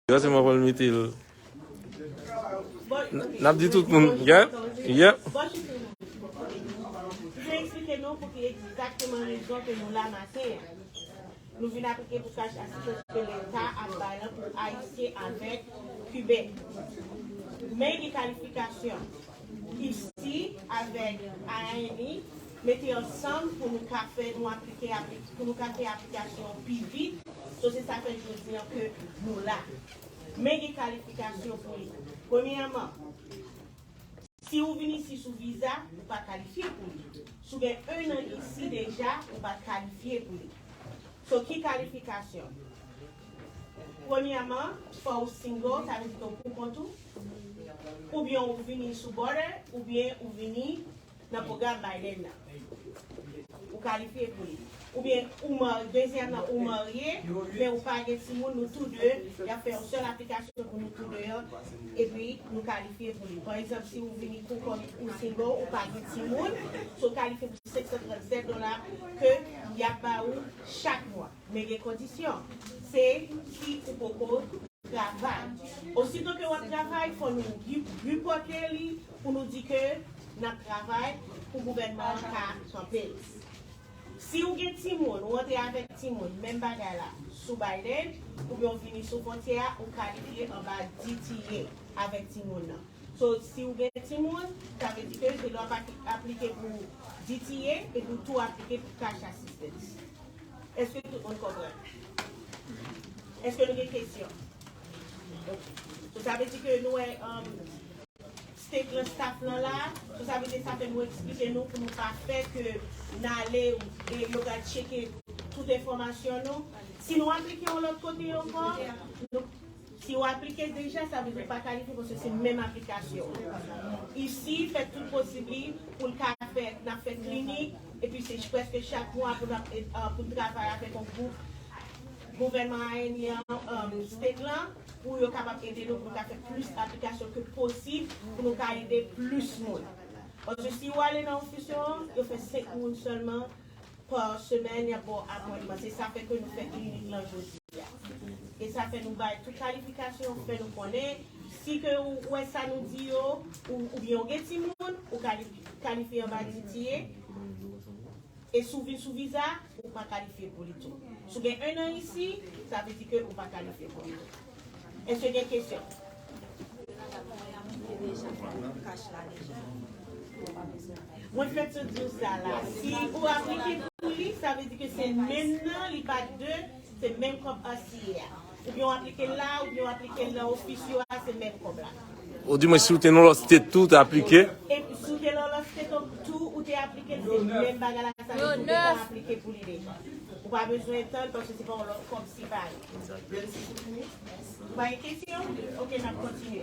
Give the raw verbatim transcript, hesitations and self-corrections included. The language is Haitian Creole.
Yo, se mwen pou l mete l. N ap di tout moun, yeah, yeah. Bon, jis nou vin eksplike nou pou ki egzakteman rezon ke nou la maten an. Nou vin aplike pou cash assistance ke Leta ap bay lan pou Ayisyen avèk Kiben. Men gen kalifikasyon. IFSI avèk I I N I mete ansanm pou nou ka fè, nou aplike, apli-, pou nou ka fè aplikasyon pi vit. So, se sa fè jodi an ke nou la. Men gen kalifikasyon pou li. Premyèman, si ou vin isi sou viza, ou pa kalifye pou li. Si w gen en an isi deja, ou pa kalifye pou li. So, ki kalifikasyon? Premyèman, fò w single, sa vle di ke w pou kont ou, oubyen ou vini sou border, oubyen ou vini nan pwogram Biden nan. Ou kalifye pou li. Oubyen ou marye, dezyèm nan, ou marye, men ou pa gen timoun, nou tou de, y ap fè yon sèl aplikasyon pou nou tou de an, epi nou kalifye pou li. Pa egzanp, si ou vini pou kont ou single, ou pa gen timoun, so w kalifye pou senk san trannsèt dola ke y ap ba ou chak mwa. Men gen kondisyon. Se si ou poko travay. Osito ke w ap travay, fò nou ri-, repote li pou nou di ke n ap travay pou gouvènman an ka kanpe l. Si ou gen timoun, ou antre avèk timoun, menm bagay la, sou Biden, oubyen w vini sou fwontyè a, ou kalifye anba D T A avèk timoun nan. So, si ou gen timoun, sa vle di ke se lè w ap aplike pou D T A epi w tou aplike pou cash assistance. Èske tout moun konprann? Èske nou gen kesyon? Ok. So, sa vle di ke nou wè, um, state lan, staff lan la. So, sa vle di sa fè nou eksplike nou pou nou pa fè ke n ale e yo pral tcheke tout enfòmasyon nou. Si nou aplike yon lòt kote ankò, nou Si w aplike deja, sa vle di w pa kalifye paske se menm aplikasyon. Isi, fè tout posib li pou l ka fè, n ap fè klinik, epi se prèske chak mwa pou n ap, eh, pou n travay avèk yon gwoup gouvènman ayeni an, eh, state lan, pou yo kapab ede nou pou nou ka fè plis aplikasyon ke posib, pou nou ka ede plis moun. Paske si w ale nan ofis yo, yo fè senk moun sèlman, pa semèn, y ap ba w apwentman. Se sa fè ke nou fè klinik lan jodi a. E sa fè nou bay tout kalifikasyon, fè nou konnen si ke ou wè sa nou di yo, ou, oubyen ou gen timoun, ou kali-, kalifye anba D T A. E si w vin sou viza, ou pa kalifye pou li tou. Si w gen en an isi, sa vle di ke ou pa kalifye pou li tou. Èske gen kesyon? Mwen fèk sot di w sa la. Si ou aplike pou li, sa vle di ke se menm nan, li pa de, se menm kòb A C A a. Oubyen w aplike la, oubyen w aplike nan ofis yo a, se menm kòb la. Ou di mwen si w te nan lòt state tou, w te aplike? E si w te nan lòt state tou, ou te aplike, se menm bagay la, sa vle di w te konn aplike pou li deja. Ou pa bezwen tann paske se pa yon lòt kòb separe. Ou pa gen kesyon? Ok, n ap kontinye.